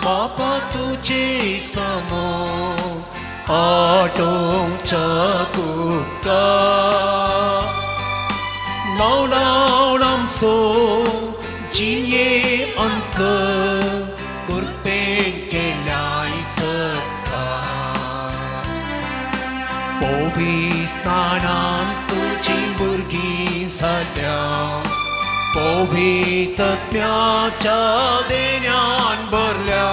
बापा तुझे समो आटोवच्या कुत्ता नाव नाव आमचो जिये अंत कृपेन केल्याय सत्ता पविस्तानान तुजी भुरगीं जाल्या पवित्रत्म्याच्या देण्यान भरल्या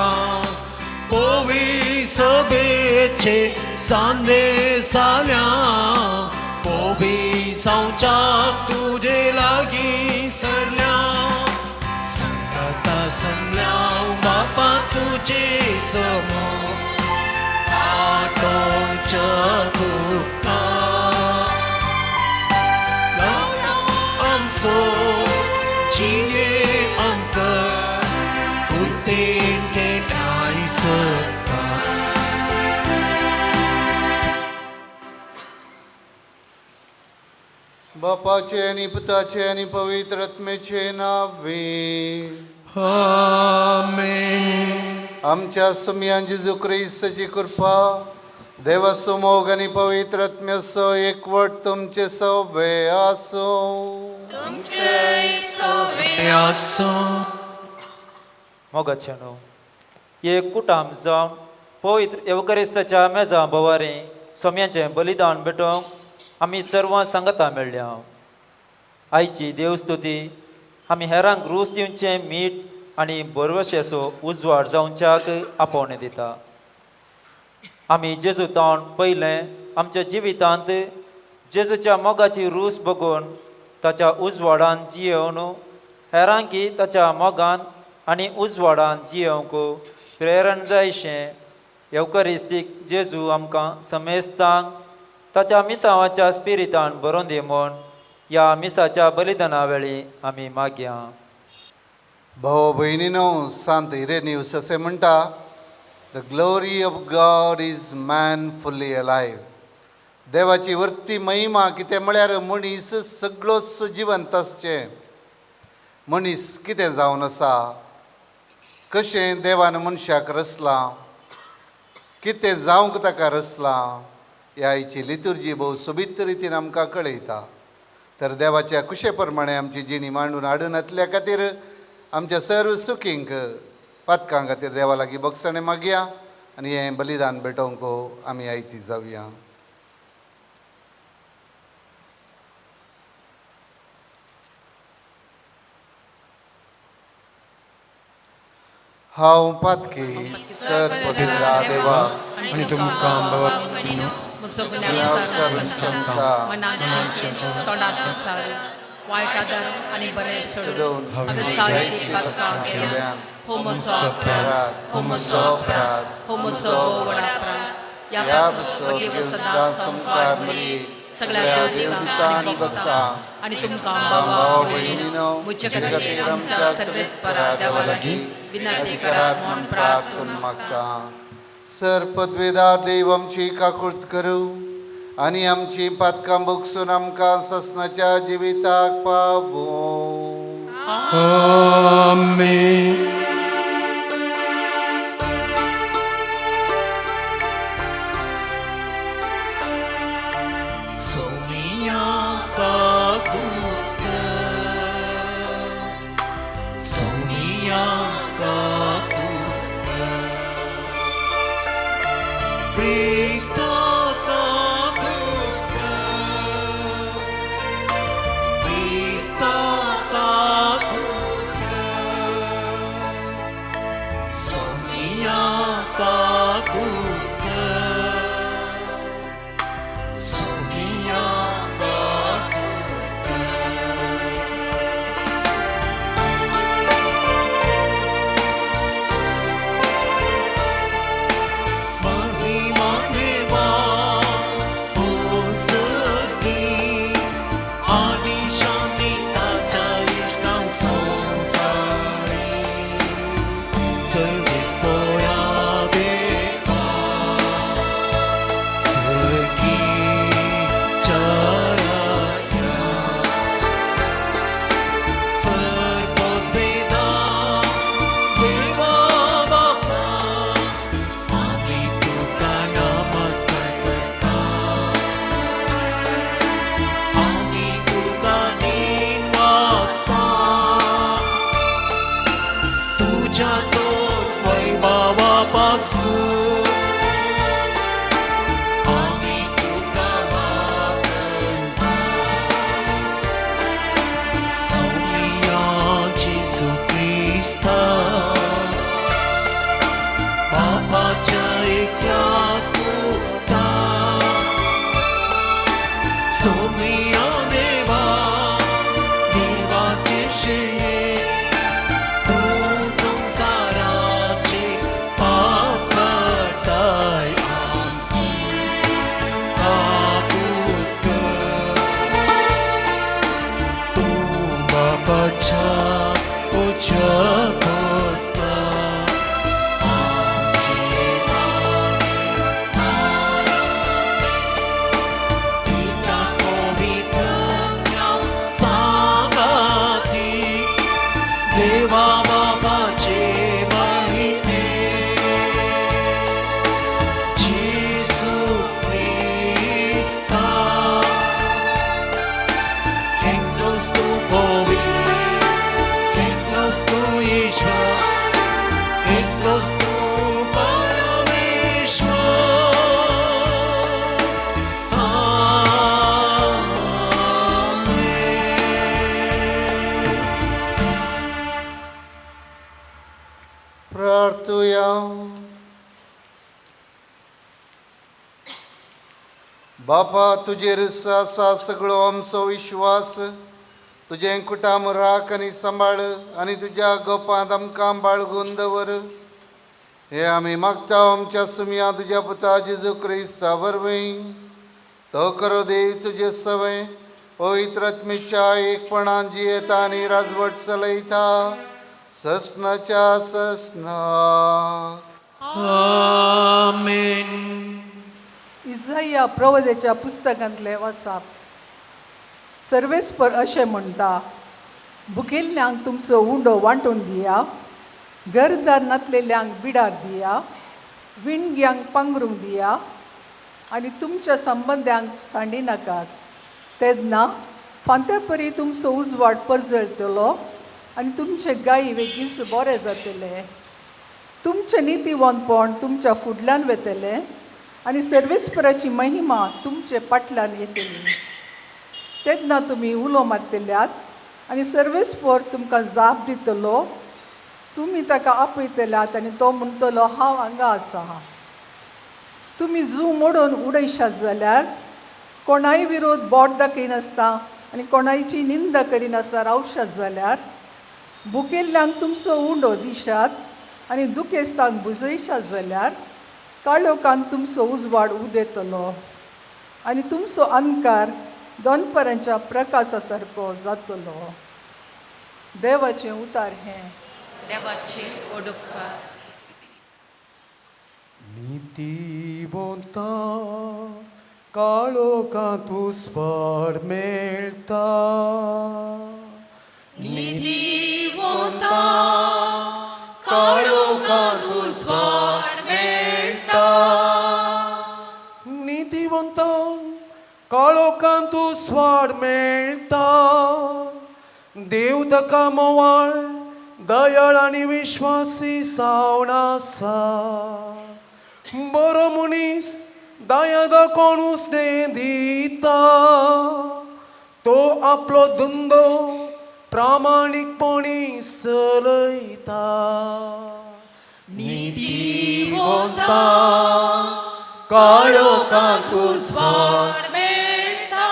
पवी सभेचे सांदे जाल्या पवी जावच्याक तुजे लागीं सरल्या संगता संगल्या बापा तुजे समो आटोवच्या तुका आमचो जिणे अंत कृपेन केल्याय सत्ता. बापाचे आनी पुताचे आनी पवित्र आत्म्याचे नावे. आमेन. आमच्या सुमयान जेजू क्रिस्ताची कृपा, देवाचो मोग आनी पवित्र आत्म्याचो एकवट तुमचे सवे आसूं. आसूं. मोगाचें न्हू एक कुटाम जावन पवित्र येवकरिस्ताच्या मेजा भोवारी सोम्याचें बलिदान भेटोवंक आमी सर्वां सांगता मेळ्ळ्या. आयची देवस्तुती आमी हेरांक रूच दिवचें मीठ आनी बरवशेचो उजवाड जावच्याक आपोवणें दिता. आमी जेजू तावन पयलें आमच्या जिवितांत जेजूच्या मोगाची रूच बगून ताच्या उजवाडान जियेवन हेरांकी ताच्या मोगान आनी उजवाडान जियेवंक प्रेरण जायशें येवकरिस्तीक जेजू आमकां समेस्तांक ताच्या मिसावाच्या स्पिरितान बरोवन दी म्हूण ह्या मिसाच्या बलिदाना वेळी आमी मागया. भाव भयणीनो, सांत इरेनियूस अशें म्हणटा, the glory of God is man fully alive. देवाची वर्ती महिमा कितें म्हळ्यार मनीस सगळोच जिवंत आसचें. मनीस कितें जावन आसा, कशें देवान मनशाक रचलां, कितें जावंक ताका रचलां, ह्या आयची लितुर्जी भोव सोबीत रितीन आमकां कळयता. तर देवाच्या कुशे प्रमाणे आमची जिणी मांडून हाडून घातल्या खातीर आमच्या सर्व सुखींक पातकां खातीर देवा लागीं बक्षणें मागया आनी हें बलिदान भेटोवंक आमी आयती जावया. हांव पातकी सर पवित्र देवा आनी तुमकां वायट आदार आनी बरें सोडून हांवें साहित्य पातकां केल्या. हो म्हजो अपराध, हो म्हजो अपराध, हो म्हजो व्हड अपराध. ह्या पासून सदां संकार मरी सगळ्या देवदूतां आनी भक्तां आनी तुमकां भावा भयणीनो म्हजे खातीर आमच्या सर्वेस्परा देवा लागीं विनंती करात म्हूण प्रार्थना मागता. सर पदवेदार देव आमची काकूर्त करूं आनी आमची पातकां भोगसून आमकां ससनाच्या जिविताक पावूं. आमेन. सोमिया का दूत, सोमिया का दूत, क्रिस्ता का दूत, क्रिस्ता का आसूं आमी तुका मागता सोमिया जेजू क्रिस्ता बापाच्या एकल्याच पुता सोमिया देवा देवाचे श्रेय तूं संवसाराचे पाप काडटाय आमची काकूत कर तूं बापाच्या उच्या बसता आमचे तुझ्या पवित्रत्या सांगाती देवा बाबाचे महिमे जेसू क्रिस्ता एकलोच तूं पवित्र एकलोच तूं ईश्वर एकलोच तूं परमेश्वर आमेन. प्रार्थुया. बापा तुजेर आसा सगळो आमचो विश्वास तुजें कुटाम राख आनी सांबाळ आनी तुज्या गोपांत आमकां बाळगून दवर. हे आमी मागता आमच्या सुमया तुज्या पुता जेजू क्रिस्ता वरवीं. तो करो देव तुजे सवय पवित्र आत्मेच्या एकपणान जियेता आनी राजवट चलयता ससनाच्या ससनात. आमेन. इजाया प्रवदेच्या पुस्तकांतलें वाचप. सर्वेस्पर अशें म्हणटा, भुकेल्ल्यांक तुमचो उंडो वांटून दिया, घरदार नातलेल्यांक बिडार दिया, विणग्यांक पांगरूंक दिया आनी तुमच्या संबंद्यांक सांडी नाकात. तेन्ना फांत्या परी तुमचो उजवाड परजळटलो आनी तुमचे गायी वेगींच बरे जातले. तुमचें नितीवंतपण तुमच्या फुडल्यान वेतलें आनी सर्वेस्पराची महिमा तुमचे फाटल्यान येतली. तेन्ना तुमी उलो मारतल्यात आनी सर्वेस्पर तुमकां जाप दितलो. तुमी ताका आपयतल्यात आनी तो म्हणटलो, हांव हांगा आसा. तुमी जू मोडून उडयशात जाल्यार कोणाय विरोध बोट दाखयनासता आनी कोणायची निंदा करिनासतना रावशात जाल्यार, भुकेल्ल्यांक तुमचो उंडो दिशात आनी दुखेस्तांक बुजयशात जाल्यार, काळोखान तुमचो उजवाड उदेतलो आनी तुमचो अंधकार दनपरांच्या प्रकाशा सारको जातलो. देवाचें उतार हें. देवाचे ओडुपकार. नीतिवंता काळोखांत उस्वाड मेळटा. नितीवंता काळोखांत उस्वाड मेळटा. नीतिवंता काळोखांत उस्वाड मेळटा. देव ताका मोवाळ दयाळ आनी विश्वासी जावन आसा. बरो मनीस दया दाखोवन उसणें दिता. तो आपलो धंदो प्रामाणीकपणी चलयता. नितीवंता काळोखांत उजवाड मेळटा.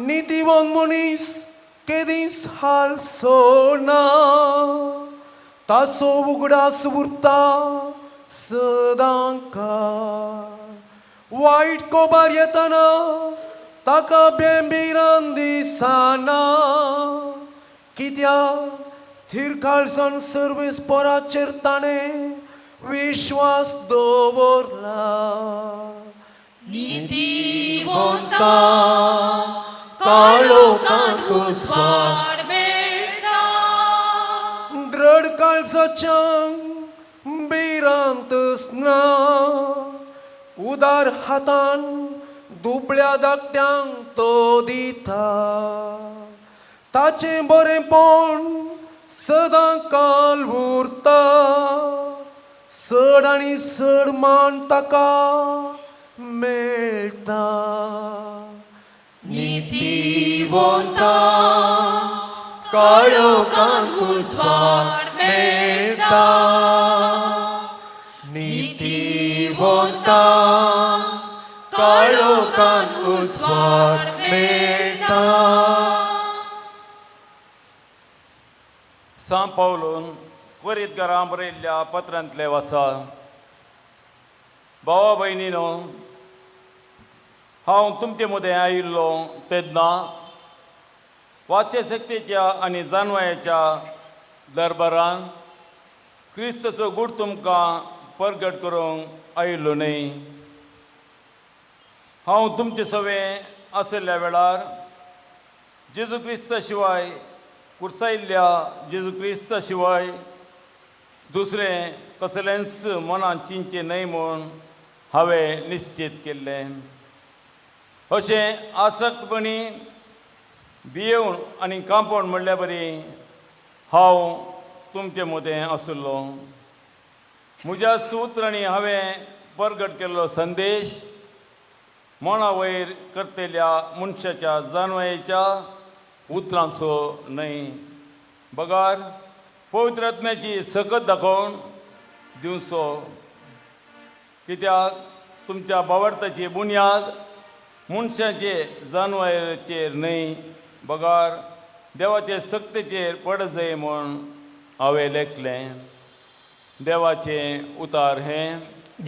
नितीवंत मनीस केदींच हाल सोडना. ताचो उगडास उरता सदांकाळ. वायट कोबार येतना ताका बेंबिरान दिसना. कित्याक थीर काळजान सर्वीस पोराचेर ताणें विश्वास दवरला. नितीवंता काळोखांत उजवाड उजवाड मेळटा. द्रड काळजाच्यांक भिरांत ना. उदार हातान दुबळ्या धाकट्यांक तो दिता. ताचें बरेंपण सदां काल उरता. चड आनी चड मान ताका मेळटा. नीतिवंता काळोखांत उजवाड मेळटा. नीतिवंता काळोखांत उजवाड मेळटा. सां पावलून कोरीतकारां बरयल्ल्या पत्रांतले वासा. भावा भयणीनो, हांव तुमचे मदें आयिल्लो तेन्ना वाचे शक्तीच्या आनी जानवयाच्या दरबारान क्रिस्ताचो गूट तुमकां परगट करूंक आयिल्लो न्हय. हांव तुमचे सवें आशिल्ल्या वेळार जेजू क्रिस्ता शिवाय, कुर्सायल्ल्या जेजू क्रिस्ता शिवाय दुसरें कसलेंच मनान चिंतचें न्हय म्हूण हांवें निश्चीत केल्लें. अशें आसक्तपणी भियेवन आनी कांपोवन म्हणल्या बरी हांव तुमचे मदें आशिल्लो. म्हज्या सुत्रांनी हांवें परगट केल्लो संदेश मना वयर करतल्या मनशाच्या जानवयाच्या उतरांचो न्हय, बगर पवित्र आत्म्याची सकत दाखोवन दिवचो. कित्याक तुमच्या बावडताची बुन्याद मनशाचे जानवयाचेर न्हय, बगर देवाचे सक्तेचेर पड जाय म्हूण हांवें लेखलें. देवाचें उतार हें.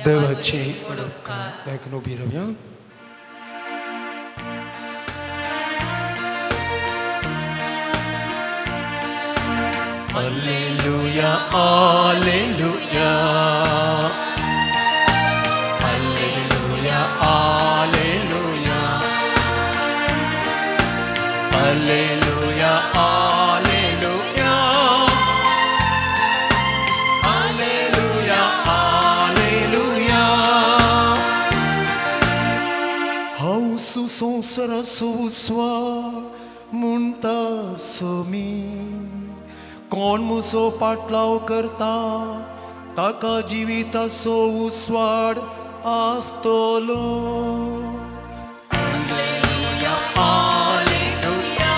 देवाचे उपकार. लेखन उबी रावया. Alleluia, Alleluia. Alleluia, Alleluia. Alleluia, Alleluia. Alleluia, Alleluia. हांव संवसाराचो उजवाड म्हणटा समी. कोण म्हजो पाटलाव करता ताका जिविताचो उजवाड आसतलो. Alleluia, Alleluia.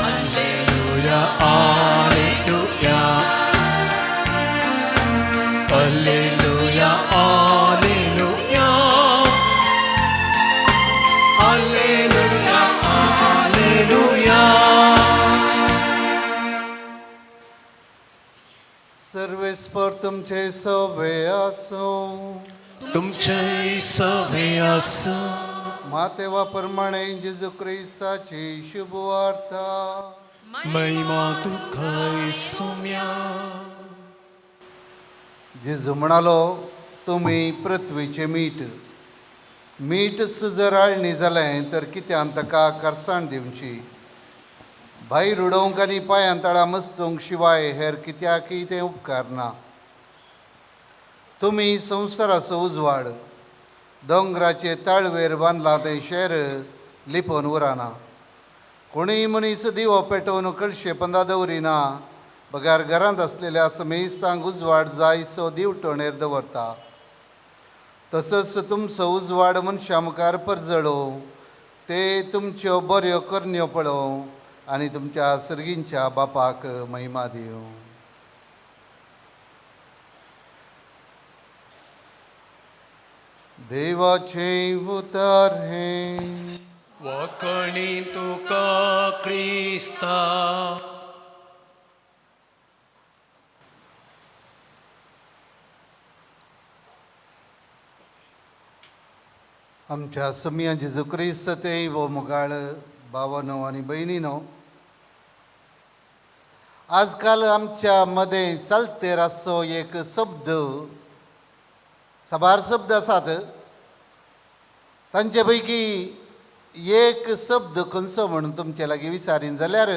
Alleluia, Alleluia. Alleluia, Alleluia. Alleluia, Alleluia. सर्वेस्पर तुमचे सवे आसूं. तुमचे सवे आसूं. मातेवा प्रमाणे जेजू क्रिस्ताची शुभ वार्ता. महिमा तुका सोम्या. जेजू म्हणालो, तुमी पृथ्वीचें मीठ. मीठच जर आळणी जालें तर कित्यान ताका करसाण दिवची? भायर उडोवंक आनी पांयां तळा मस्तूंक शिवाय हेर कित्याकय तें उपकारना. तुमी संवसाराचो उजवाड. दोंगराचे ताळवेर बांदलां तें शेर लिपोवन उरना. कोणूय मनीस दिवो पेटोवन कळशे पंदा दवरिना, बगार घरांत आसलेल्या समेस्तांक उजवाड जायसो दिवटणेर दवरता. तसोच तुमचो उजवाड मनशां मुखार परजळो, ते तुमच्यो बऱ्यो करण्यो पळोवं आनी तुमच्या सर्गींच्या बापाक महिमा दिवं. देवाचें उतर हें. वाकणी तुका क्रिस्ता. आमच्या समिया जेजू क्रिस्त ते वो मुगाळ भावानो आनी भयणीनो, आजकाल आमच्या मदें चलतेर आसचो एक शब्द, साबार शब्द आसात, तांचे पैकी एक शब्द खंयचो म्हणून तुमचे लागीं विचारीन जाल्यार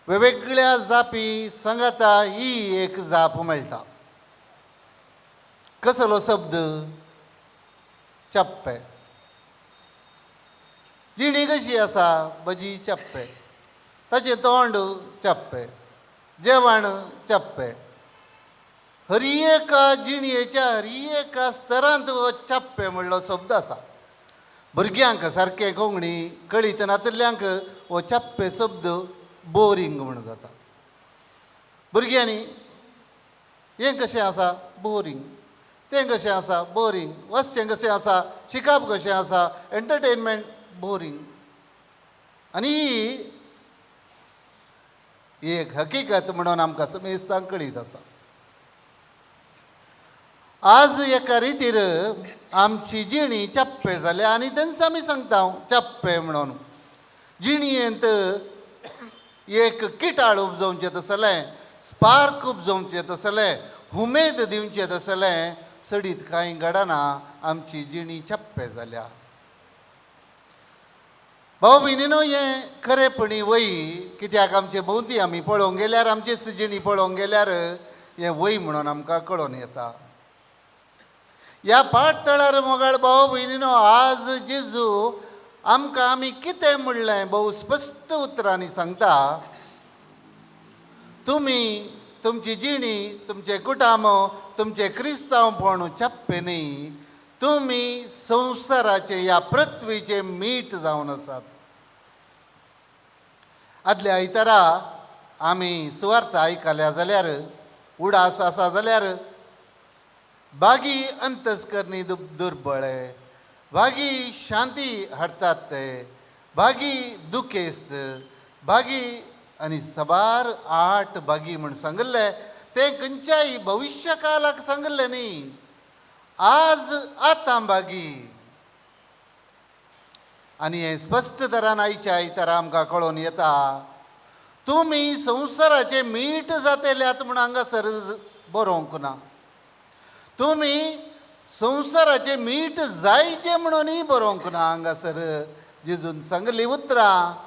वेगवेगळ्या जापी सांगाता ही एक जाप मेळटा. कसलो शब्द? चप्पे. जिणी कशी आसा? बजी चप्पे. ताचें तोंड चप्पे. जेवण चप्पे. हर एका जिणयेच्या हर एका स्तरांत हो चप्पे म्हणलो शब्द आसा. भुरग्यांक सारकें कोंकणी कळीत नातिल्ल्यांक हो चप्पे शब्द बोरींग म्हूण जाता. भुरग्यांनी हें कशें आसा बोरींग, तें कशें आसा बोरींग, वचचें कशें आसा, शिकप कशें आसा, एंटरटेनमेंट बोरींग. आनी ही एक हकीकत म्हणून आमकां समेस्तांक कळीत आसा. आज एका रितीर आमची जिणी चप्पे जाल्या आनी तेंच आमी सांगता चप्पे म्हणून. जिणयेंत एक किटाळ उपजोवचें तसलें, स्पार्क उपजोवचें तसलें, उमेद दिवचें तसलें चडीत कांय घडना. आमची जिणी चप्पे जाल्या. भाव भयणीनो, हें खरेपणी वय कित्याक आमचे भोंवती आमी पळोवंक गेल्यार, आमची जिणी पळोवंक गेल्यार हें वय म्हणून आमकां कळोन येता. ह्या पाटतळार मोगाळ भाव भयणीनो, आज जेजू आमकां आमी कितें म्हणलें भोव स्पश्ट उतरांनी सांगता. तुमी तुमची जिणी, तुमचें कुटाम, तुमचें क्रिस्तांवपण चप्पे न्ही, तुमी संवसाराचें ह्या पृथ्वीचें मीठ जावन आसात. आदल्या आयतारा आमी सुवार्थ आयकल्या जाल्यार, उडास आसा जाल्यार, बागी अंतस्करणी दुर्बळे, बागी शांती हाडटात ते, बागी दुखेस्त, बागी आनी साबार 8 बागी म्हूण सांगिल्लें. तें खंयच्याय भविश्य कालाक सांगिल्लें न्ही, आज आतां बागी. आनी हें स्पश्ट तरान आयच्या आयतारा आमकां कळोन येता, तुमी संवसाराचें मीठ जातेल्यात म्हूण हांगासर बरोवंक ना. तुमी संवसाराचें मीठ जायचें म्हणूनय बरोवंक ना. हांगासर जेजून सांगली उतरां,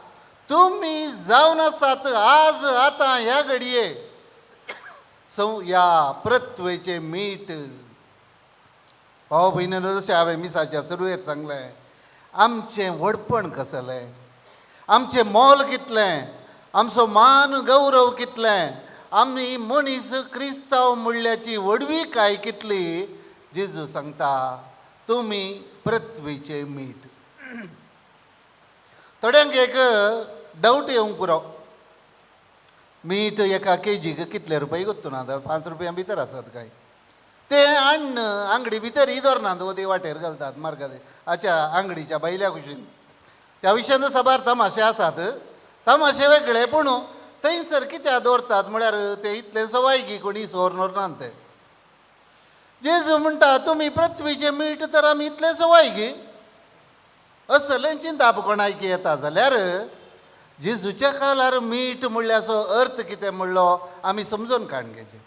तुमी जावन आसात आज आतां ह्या घडये ह्या पृथ्वेचें मीठ. भाव भयणीनो, जशें हांवें मिसाच्या सुरवेर सांगलें, आमचें व्हडपण कसलें, आमचें मोल कितलें, आमचो मान गौरव कितलें, आमी मनीस क्रिस्तांव म्हणल्याची व्हडविकाय कितली. जेजू सांगता तुमी पृथ्वीचें मीठ. थोड्यांक एक डावट येवंक पुरो, मीठ एका केजीक कितले रुपये गोत्तू ना, 5 रुपया भितर आसत काय तें अन्न आंगडी भितर ही दवरनात, वो ते वाटेर घालतात मार्गात आच्या आंगडीच्या बायल्या कुशीन. त्या विशयान साबार तमाशे आसात, तमाशे वेगळे, पूण थंयसर कित्याक दवरतात म्हळ्यार ते इतले सवायगी कोणी सोर व्हरनात ते. जेजू म्हणटा तुमी पृथ्वीचें मीठ तर आमी इतले सवायगी. असलें चिंताप कोणायकी येता जाल्यार जेजूच्या कालार मीठ म्हणल्याचो अर्थ कितें म्हणलो आमी समजून काडून घेवचें.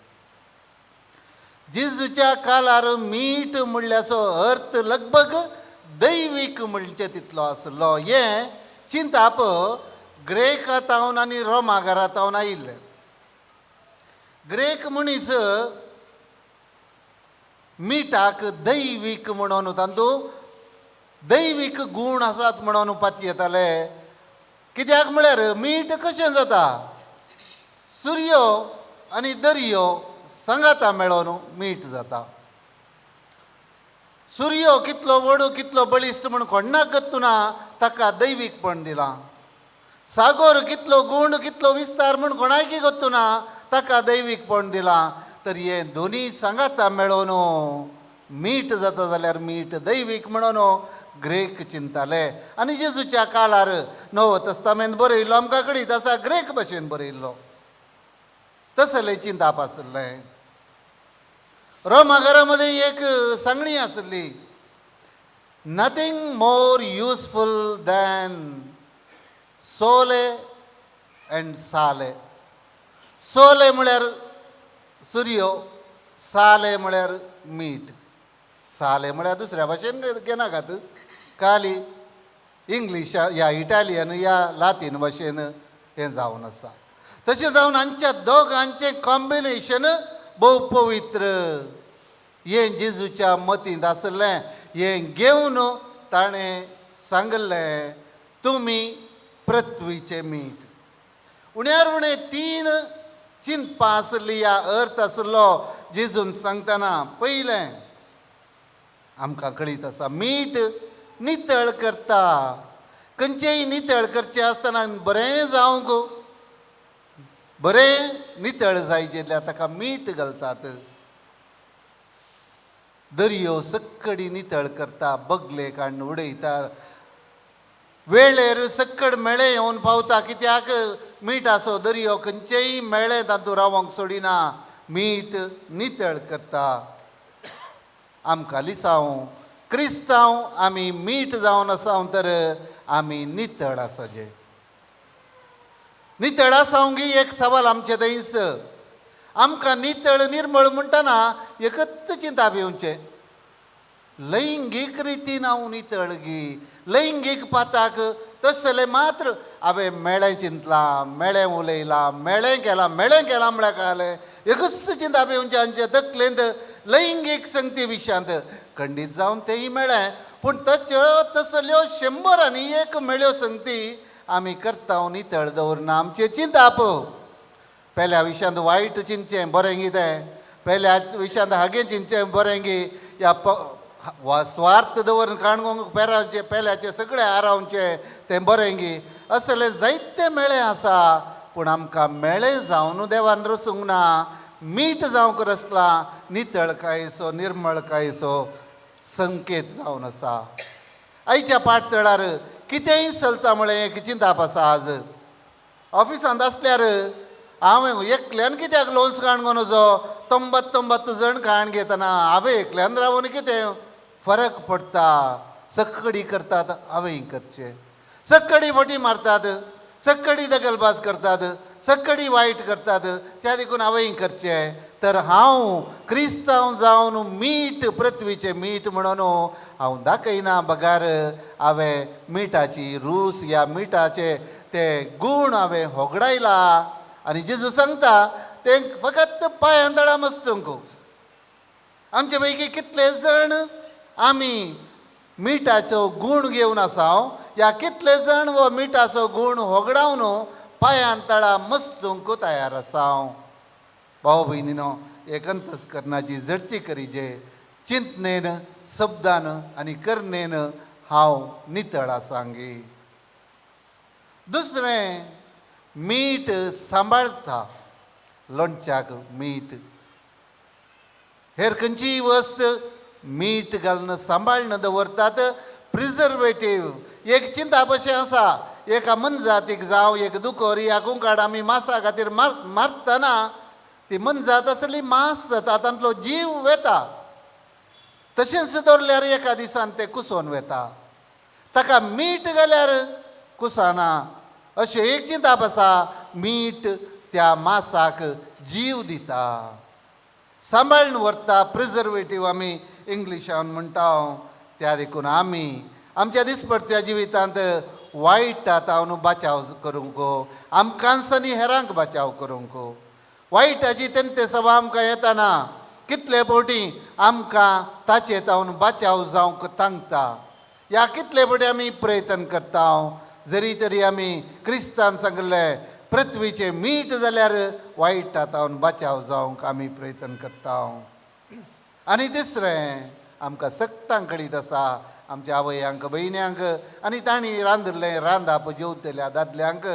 जेजूच्या कालार मीठ म्हणल्याचो अर्थ लगभग दैवीक म्हणचे तितलो आसलो. हें चिंताप ग्रेका तावन आनी रोमा घरा तावन आयिल्लें. ग्रेक मनीस मिठाक दैवीक म्हणून तातूंत दैवीक गूण आसात म्हणून पातयेताले. कित्याक म्हळ्यार मीठ कशें जाता, सुर्यो आनी दर्यो सांगाता मेळोन मीठ जाता. सुर्यो कितलो व्हड कितलो बळिश्ट म्हूण कोण्णाक गत्तू ना, ताका दैवीकपण दिलां. सागोर कितलो गूण कितलो विस्तार म्हूण कोणायकी गत्तू ना, ताका दैवीकपण दिलां. तर हे दोनी सांगाता मेळोन मीठ जाता जाल्यार मीठ दैवीक म्हणून ग्रेक चिंताले. आनी जेजूच्या काळार नवो तस्तामेंत बरयल्लो आमकां कळीत आसा, ग्रेक भाशेन बरयल्लो, तसलें चिंताप आसलें. रोमा घरा मदें एक सांगणी आसली, nothing more useful than sole and sale. Sole म्हळ्यार सुरयो, साले म्हळ्यार मीठ. साले म्हळ्यार दुसऱ्या भाशेन घेनाकात, खाली इंग्लीश या इटालियन या लातीन भाशेन हें जावन आसा. तशें जावन हांच्या दोगांचें कॉम्बिनेशन भोव पवित्र. हें जेजूच्या मतींत आसलें, हें घेवन ताणें सांगलें तुमी पृथ्वीचें मीठ. उण्यार उणें 3 चिंतपा आसली या अर्थ आसलो जेजून सांगतना पयलें आमकां कळीत आसा मीठ नितळ करता. खंयचेय नितळ करचें आसतना बरें जावंक बरें नितळ जाय जाल्यार ताका मीठ घालतात. दर्यो सक्कडी नितळ करता, बगले काडून उडयता, वेळेर सक्कड मेळे येवन पावता. कित्याक मीठ आसो दर्यो खंयचेय मेळे तातूंत रावंक सोडिना, मीठ नितळ करता. आमकां लिसांव क्रिस्तांव आमी मीठ जावन आसाव तर आमी नितळ आसा. नितळ आसाव गी एक सवाल आमचे थंयस. आमकां नितळ निर्मळ म्हणटना एकच चिंता येवचें, लैंगीक रितीन हांव नितळ गी, लैंगीक पाताक तसलें मात्र हांवें मेळें चिंतलां, मेळें उलयलां, मेळें केलां, मेळें केलां म्हळ्यार कालें एकूच चिंता येवचें आमचे तकलेंत लैंगीक संगती विशयांत. खंडीत जावन तेंय मेळ्ळें, पूण तच्यो तसल्यो 100 आनी एक मेळ्यो संगती आमी करता नितळ दवरना आमचें चिंताप. पेल्या विशयांत वायट चिंतचें बरें कितें, पेल्या विशयांत हागें चिंतचें बरें गी, ह्या वा स्वार्थ दवरून काणकोण पेराचे पेल्याचे सगळे आरावचें तें बरें गी, असले जायते मेळे आसा. पूण आमकां मेळे जावन देवान रसूंक ना, मीठ जावंक रसलां, नितळ कायसो निर्मळ कायसो संकेत जावन आसा. आयच्या पाटतळार कितेंय चलता म्हळें एक चिंताप आसा. आज ऑफिसांत आसल्यार हांवें एकल्यान कित्याक लोन्स काणकोण वचो, तंबत तंबत जण काण घेतना हांवें एकल्यान रावन कितें फरक पडटा. सक्कडी करतात हांवें करचें, सक्कडी फटी मारतात, सक्कडी दगलबाज करतात, सक्कडी वायट करतात, त्या देखून हांवें करचें. तर हांव क्रिस्तांव जावन मीठ पृथ्वीचें मीठ म्हणून हांव दाखयना बगार हांवें मिठाची रूच ह्या मिठाचे ते गूण हांवें होगडायला. आनी जेजू सांगता तें फकत पांयां तळा मस्तूंक. आमचे पैकी कितले जाण आमी मिठाचो गूण घेवन आसाव, या कितले जाण हो मिठाचो गूण होगडावन पांयां तळा मस्तूंक तयार आसाव. भाव भयणीनो, एक अंतस्करणाची झडती करीजे, चिंतनेन शब्दान आनी करणेन हांव नितळ आसांगी. दुसरें मीठ सांबाळता, लोणच्याक मीठ, हेर खंयचीय वस्त मीठ घालून सांबाळून दवरतात, प्रिजर्वेटीव. एक चिंता अशें आसा, एका मनजातीक जावं एक दुकोर या कुंकाड आमी मासा खातीर मारतना ती मनजात आसली मांस जाता, तांतलो जीव वेता. तशेंच दवरल्यार एका दिसान तें कुसोन वेता, ताका मीठ घाल्यार कुसना. अशें एक चिंताप आसा, मीठ त्या मासाक जीव दिता, सांबाळून व्हरता, प्रिजर्वेटीव आमी इंग्लिशान म्हणटा. त्या देखून आमी आमच्या दिसपडत्या जिवितांत वायट आतां बाचाव करूंक, आमकांच आनी हेरांक बाचाव करूंक. वायटाची तेंते सभा आमकां येताना कितले फावटी आमकां ताचे तावन बाचाव जावंक तांकता, या कितले फावटी आमी प्रयत्न करता. जरी तरी आमी क्रिस्तान सांगले पृथ्वीचें मीठ जाल्यार वायट तावन बाचाव जावंक आमी प्रयत्न करता. आनी तिसरें आमकां सगटांक कळीत आसा, आमच्या आवयांक भयण्यांक आनी तांणी रांदिल्लें रांदाप जेवतल्या दादल्यांक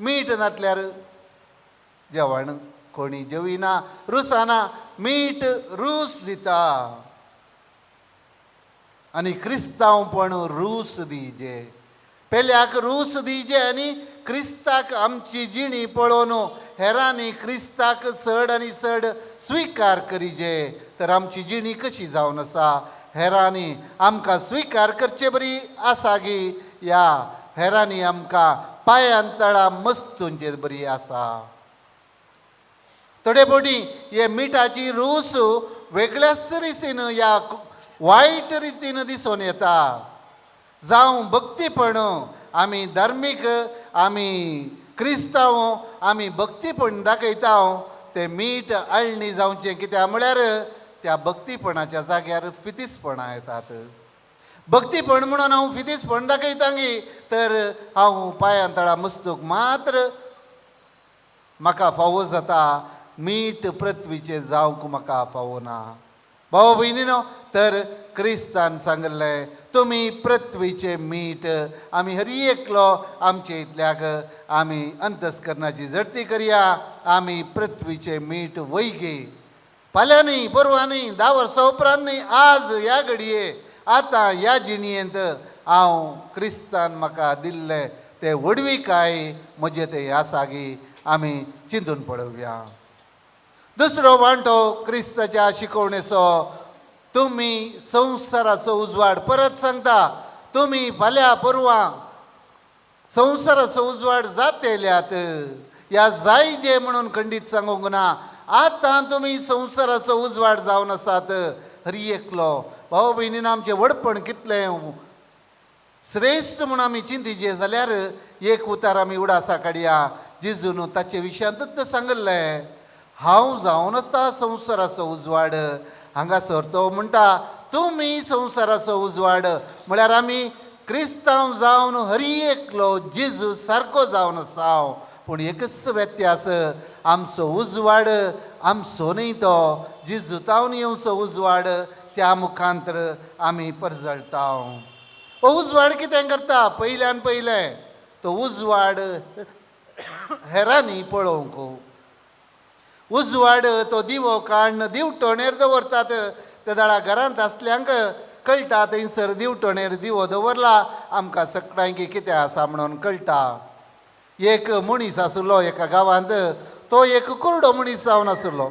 मीठ नातल्यार जेवण कोणी जेविना, रुसाना. मीठ रूस दिता आनी क्रिस्तांवपण रूस दिजे, पेल्याक रूस दिजे आनी क्रिस्ताक आमची जिणी पळोवन हेरांनी क्रिस्ताक चड आनी चड स्विकार करीजे. तर आमची जिणी कशी जावन आसा, हेरांनी आमकां स्विकार करचे बरी आसा गी, या हेरांनी आमकां पांयान तळा मस्तूंचे बरी आसा. थोडे फावटी हे मिठाची रूस वेगळ्याच रितीन या वायट रितीन दिसून येता. जावं भक्तीपण, आमी धार्मीक, आमी क्रिस्तांव, आमी भक्तीपण दाखयता, तें मीठ अळणी जावचें. कित्याक म्हळ्यार त्या भक्तीपणाच्या जाग्यार फितीसपणां येतात. भक्तीपण म्हणून हांव फितीसपण दाखयता गी, तर हांव पांयां तळा मस्तूक मात्र म्हाका फावो जाता, मीठ पृथ्वीचें जावंक म्हाका फावो ना. भाव भयणीनो, तर क्रिस्तान सांगलें तुमी पृथ्वीचें मीठ. आमी हर एकलो आमचे इतल्याक आमी अंतस्करणाची झडती करया. आमी पृथ्वीचें मीठ वैगे फाल्यां न्ही, परवां न्ही, 10 वर्सां उपरांत न्ही, आज ह्या घडये आतां ह्या जिणयेंत हांव क्रिस्तान म्हाका दिल्लें तें व्हडविकाय म्हजें तें आसा गी आमी चिंतून पळोवया. दुसरो वांटो क्रिस्ताच्या शिकवणेचो, तुमी संवसाराचो उजवाड. परत सांगता, तुमी फाल्यां परवां संवसाराचो उजवाड जातेल्यात ह्या जाय जे म्हणून खंडीत सांगूंक ना. आतां तुमी संवसाराचो उजवाड जावन आसात. हर एकलो भाव भयणीन आमचें व्हडपण कितलें श्रेश्ठ म्हूण आमी चिंतिचें जाल्यार एक उतार आमी उडासा काडया. जेजून ताचे विशयांतूच सांगिल्लें, हांव जावन आसता संवसाराचो उजवाड. हांगासर तो म्हणटा तुमी संवसाराचो उजवाड, म्हळ्यार आमी क्रिस्तांव जावन हर एकलो जेजू सारको जावन आसा. पूण एकच व्यत्यास, आमचो उजवाड आमचो न्ही, तो जेजू तावन येवचो उजवाड, त्या मुखांतर आमी परजळटा. हो उजवाड कितें करता? पयल्यान पयलें तो उजवाड हेरांनी पळोवंक. उजवाड तो दिवो काडून दिवटणेर दवरतात. ते दाळा घरांत आसल्यांक कळटा थंयसर दिवटणेर दिवो दवरला, आमकां सगळ्यांक कितें आसा म्हणून कळटा. एक मनीस आशिल्लो एका गांवांत, तो एक कुरडो मनीस जावन आशिल्लो.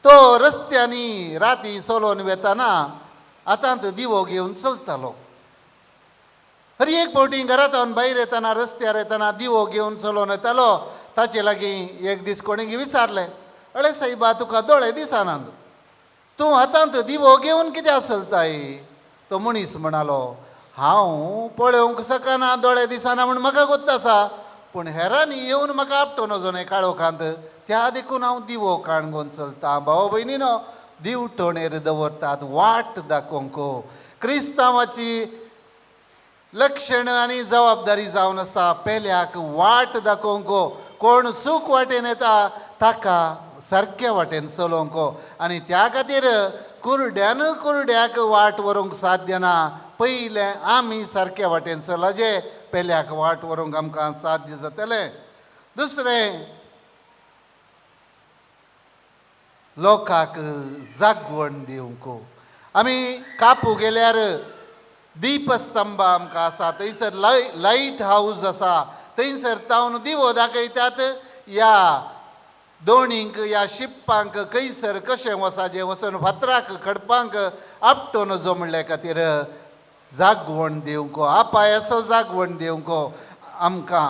तो रस्त्यांनी राती चलोवन वेताना हातांत दिवो घेवन चलतालो. हर एक फावटी घरांत भायर येतना रस्त्यार येतना दिवो घेवन चलोवन येतालो. ताचे लागीं एक दीस कोणें विचारलें, अळे सायबा तुका दोळे दिसनात, तूं हातांत दिवो घेवन कित्याक चलताय? तो मनीस म्हणालो, हांव पळोवंक शकना, दोळे दिसना म्हूण म्हाका गोत्त आसा, पूण हेरांनी येवन म्हाका आपटो नजो न्हय काळोखांत, त्या देखून हांव दिवो काणगोन चलता. भाव भयणीनो, दिवटणेर दवरतात वाट दाखोवंक. क्रिस्तांवाची लक्षण आनी जबाबदारी जावन आसा पेल्याक वाट दाखोवंक. कोण चूक वाटेन येता ताका सारक्या वाटेन चलोवंक. आनी त्या खातीर कुरड्यान कुरड्याक वाट व्हरूंक साध्य ना. पयलें आमी सारक्या वाटेन चलचे, पेल्याक वाट व्हरूंक आमकां साध्य जातलें. दुसरें, लोकांक जागवण दिवंक. आमी कापू गेल्यार दीपस्तंभ आमकां आसा, थंयसर लायट हावज आसा, थंयसर तावन दिवो दाखयतात. ह्या दोणींक ह्या शिप्पांक खंयसर कशें वचाचें, वचून फातराक खडपांक आपटो नजो म्हणले खातीर जागवण दिवंक, आपायाचो जागवण दिवंक. आमकां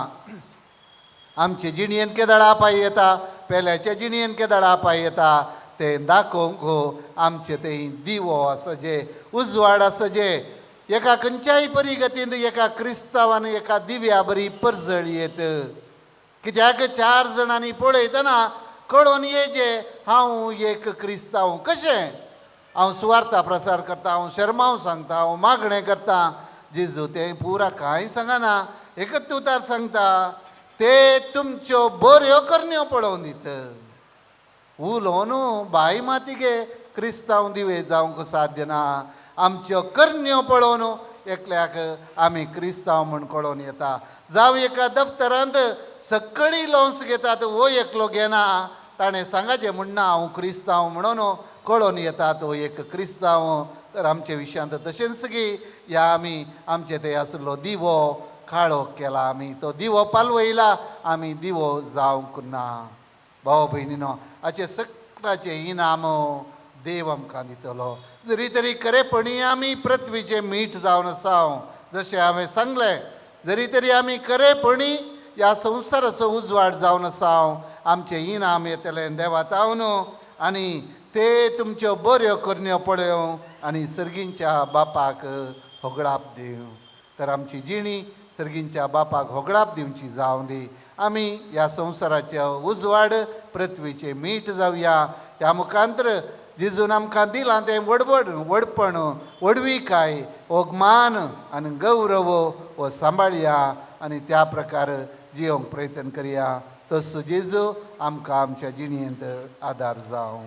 आमचे जिणयेन केदळ आपाय येता, पेल्याच्या जिणयेन केदळ आपाय येता तें दाखोवंक आमचें तें दिवो आसा जे उजवाड आसा जे एका खंयच्याय परिगतींत एका क्रिस्तांवान एका दिव्या बरी परजळ येत. कित्याक 4 जाणांनी पळयतना कळोन येजे हांव एक क्रिस्तांव. कशें हांव सुवार्ता प्रसार करता, हांव शर्मांव सांगता, हांव मागणें करता. जेजू तें पुरा कांय सांगना, एकच उतार सांगता, ते तुमच्यो बऱ्यो करण्यो पळोवन दित. उलोवन बाय माती गे क्रिस्तांव दिवे जावंक साध्य ना. आमच्यो करण्यो पळोवन एकल्याक आमी क्रिस्तांव म्हूण कळोवन येता. जावं एका दफ्तरांत सगळीं लोन्स घेतात, हो एकलो घेना, ताणें सांगाचें म्हणना हांव क्रिस्तांव म्हणून कळोवन येता तो एक क्रिस्तांव. तर आमचे विशयांत तशेंच की ह्या आमी आमचे ते आसलो दिवो काळो केला, आमी तो दिवो पालवयला, आमी दिवो जावंक ना. भाव भयणीनो, हाचे सगळ्याचें इनाम देव आमकां दितलो. जरी तरी खरेपणी आमी पृथ्वीचें मीठ जावन आसा, जशें हांवें सांगलें, जरी तरी आमी खरेपणी ह्या संवसाराचो उजवाड जावन आसा, आमचें इनाम येतलें देवा तावन. आनी ते तुमच्यो बऱ्यो करण्यो पळोवं आनी सर्गींच्या बापाक होगडाप दिवं. तर आमची जिणी सर्गींच्या बापाक होगडाप दिवची जावं दी. आमी ह्या संवसाराचे उजवाड पृथ्वीचें मीठ जावया. ह्या मुखांतर जेजून आमकां दिलां तें वडवड व्हडपण, व्हडविकाय, ओगमान आनी गौरव हो सांबाळया आनी त्या प्रकार जियोंक प्रयत्न करया. तसो जेजू आमकां आमच्या जिणेंत आदार जावं.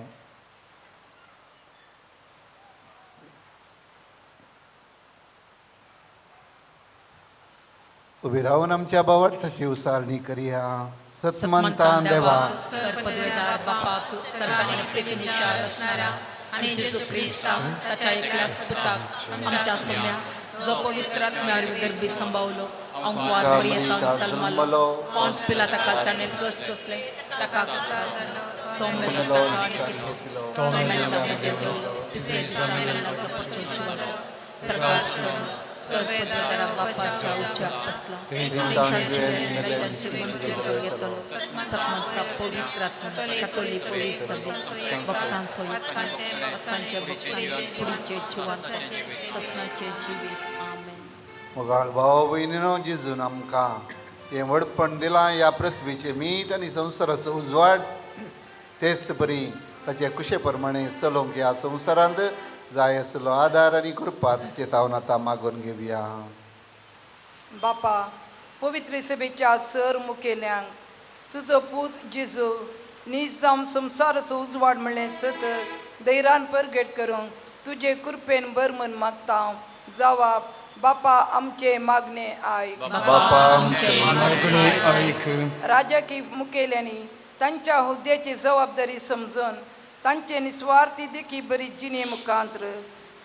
उबी रावन आमच्या बावडताची उसारणी करया. सतमंतान देवा सर्पद्वेदार बापाक सर्वांनी प्रितीनुसार असणाऱ्या आणि जेजू क्रिस्ताक ताच्या एकल्या पुताक आमच्या सोम्या जो पवित्र आत्म्यावर गर्भी संभावलो अंकवार पर्यंत सलमालो पॉन्स पिलाता ताणें कश्ट सोंसले ताका तो मेलो ताका आनी तो मेलो तिसऱ्या दिसा मेल्यांत परतून सरकार सर्वदारा बापाच्या उच्चार बसला सतमंता पवित्र आत्मा कतोलीक सभेत भक्तांचो भक्तांच्या भक्तांचे कुडीचे जिवांत ससनाचे जिवीत. आमेन. मोगाळ भाव भयणीनो, जेजून आमकां हें व्हडपण दिलां ह्या पृथ्वीचें मीठ आनी संवसाराचो उजवाड. तेच परी ताचे कुशे प्रमाणे चलोवंक ह्या संवसारांत जाय आसलो आदार आनी कृपा ताचे तावन आतां मागून घेवया. बापा, पवित्र सभेच्या सर मुखेल्यांक तुजो पूत जेजू नीज जावन संवसाराचो उजवाड म्हणलें सत दैरान परगट करूंक तुजे कृपेन बर म्हण मागता. जावाप बापा आमचे मागणे आयक. बापा आमचे मागणे आयक. राजकीय मुखेल्यांनी तांच्या हुद्द्याची जबाबदारी समजून तांचे निस्वार्थी देखी बरी जिणे मुखांत्र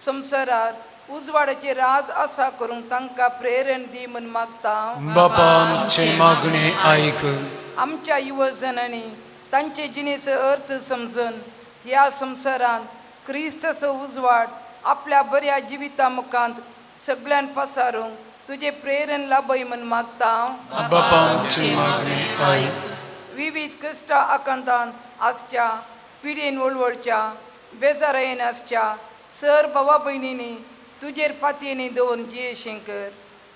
संवसारार उजवाडाचे राज आसा करूंक तांकां प्रेरण दी म्हण मागता. बापा आमचे मागणे आयक. आमच्या युवजनांनी तांचे जिणेचो अर्थ समजून ह्या संवसारांत क्रिस्ताचो उजवाड आपल्या बऱ्या जिविता मुखांत सगळ्यान पसारूंक तुजें प्रेरण लाभय म्हण मागता. बापा आमचे मागणे आयक. विविध कश्ट आकांतान आसच्या पिडेन वळवळच्या बेजारायेन आसच्या सर भावा भयणींनी तुजेर पातयेनी दवरून जियेशें कर.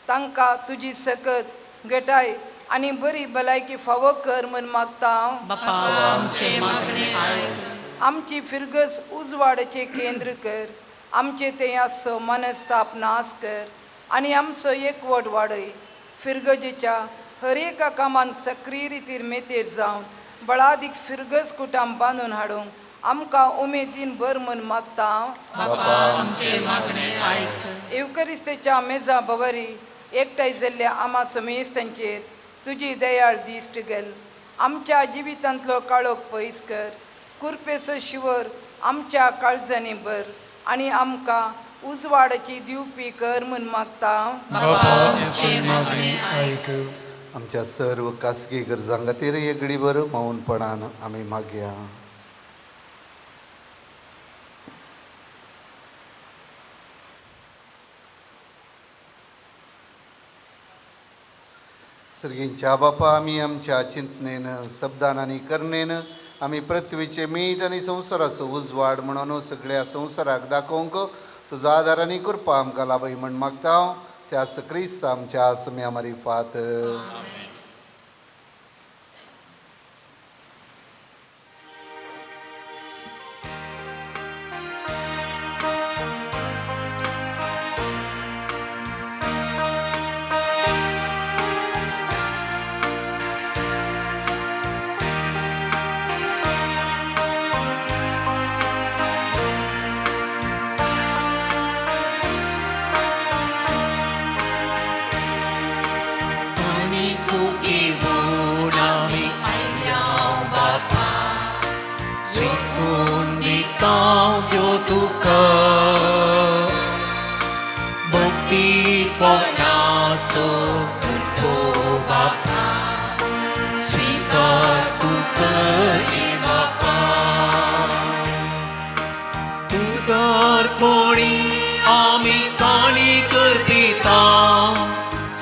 तांकां तुजी सकत घटाय आनी बरी भलायकी फावो कर म्हण मागता. बापा आमचे मागणे आयक. आमची फिरगस उजवाडाचें केंद्र कर. आमचे ते आसचो मनस्ताप नाश कर आनी आमचो एकवट वाडय. फिरगजेच्या हर एका कामांत सक्रीय रितीर मेतेर जावन बळादीक फिरगज कुटाम बांदून हाडूंक आमकां उमेदीन बर म्हण मागता. बापा आमचे मागणे आयक. येवकरिस्तेच्या मेजा भवरी एकठांय जाल्ल्या आमा समेस्तांचेर तुजी दयाळ दिश्ट गेल. आमच्या जिवितांतलो काळोख पयस कर. कुरपेचो शिवर आमच्या काळजांनी भर आनी आमकां उजवाडाची दिवपी कर म्हण मागता. बापा आमचे मागणे आयक. आमच्या सर्व खासगी गरजां खातीर एक घडीभर मौनपणान आमी मागया. सर्गींच्या बापा, आमी आमच्या चिंतनेन शब्दान आनी करणेन आमी पृथ्वीचें मीठ आनी संवसाराचो उजवाड म्हणून सगळ्या संवसाराक दाखोवंक तुजो आदार आनी कृपा आमकां लाभय म्हण मागता. त्या क्रिस्त आमच्या सम्या मारिफात.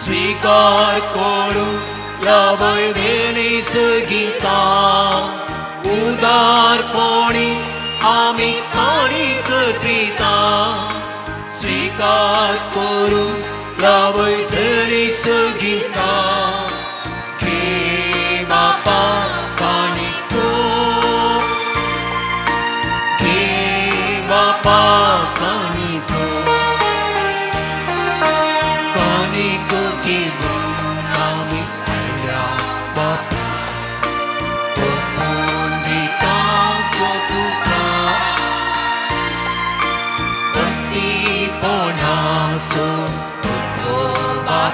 स्वीकार करूं लाभय देणे सगिता. उदारपणी आमी काणी करपिता. स्वीकार करूं लाभय देणे सगिता. घे बापा काणी को, घे बापा काणी को, काणी को घेवन आमी आयल्या बापा.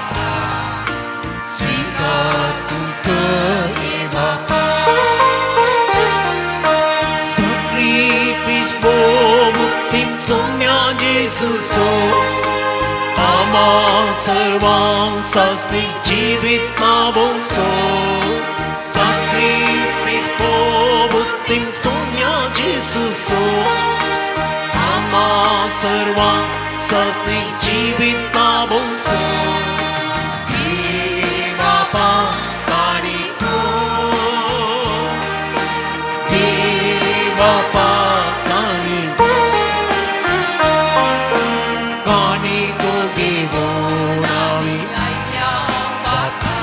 बापा, स्वीकार तूं कर ये बापा. Sacrifice bovutim somya Jesuso, आमा सर्वांक सासनीक जिवीत नावोसो. Sacrifice bovutim somya Jesuso, आमा सर्वांक सासनीक जिवीत नावोसो. देवापा काणिको, देवापा काणिको, काणिको घेवन आमी बापा,